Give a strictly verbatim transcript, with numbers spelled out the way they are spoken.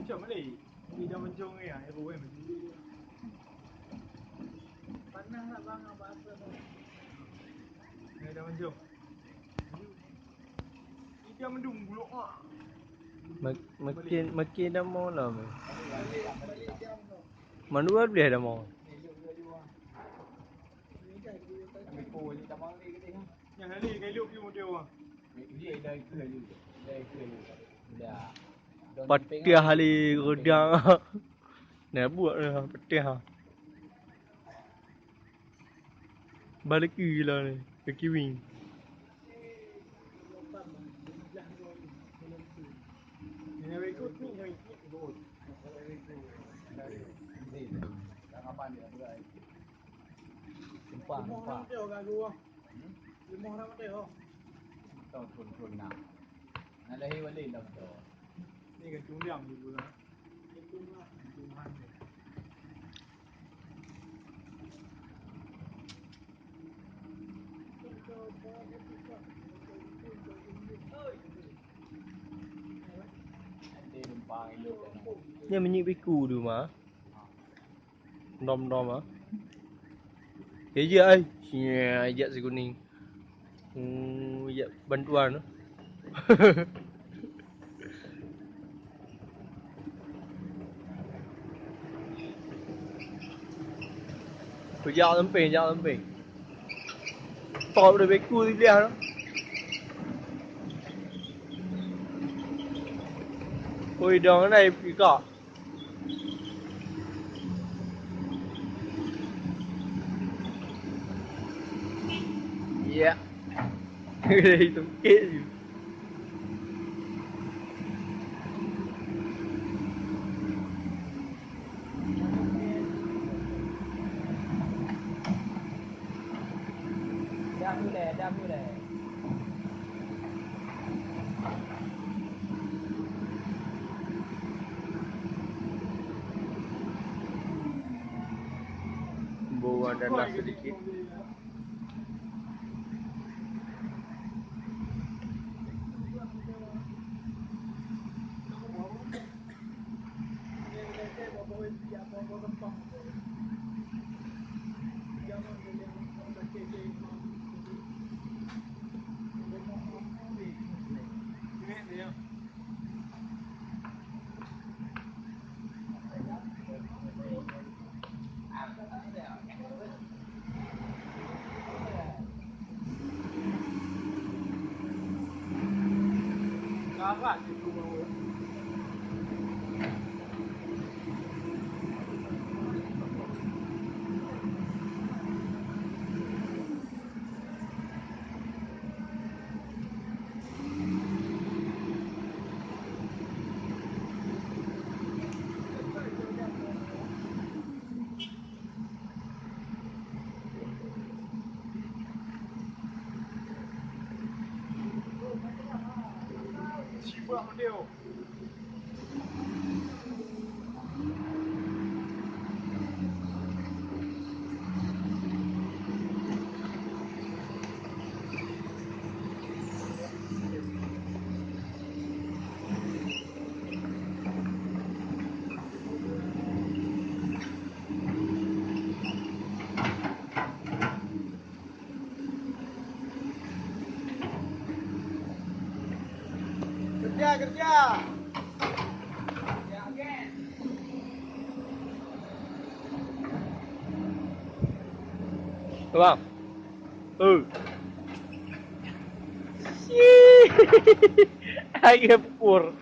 Cok balik. Di dalam jong ya, ya, bukan. Panas lah bang, apa-apa. Di dalam jong. Di dalam jong, buluk ah. Mak-, makin, makin dah mau lah, meh. Mandua boleh dah mau. Yang hari kayu piu dia. Patah hari rodang. Nah, buat dah patah. Balik lagi lah ni, ke kiwi. Tumpah, tumpah. Limoh orang mati, oh. Betul, betul, betul, nah. Nah, lahir balik lah, betul. Ni kan cundang dulu lah. Tuhan. Ada numpang elok kan. Nyan minyeuk biku tu, Ma. Dom-dom ah. Ya, ya, ai. Sia, jak si kuning. Hmm, jak bantuan tu. Tu jak lempeng, jak lempeng. Top dah beku di dia tu. Oi, dong nai ikak. Ya. Tungkek je. Dah mulai, dah mulai. Buang dan sedikit. Kerja, kerja. Bang. Oh. Hai, pukul.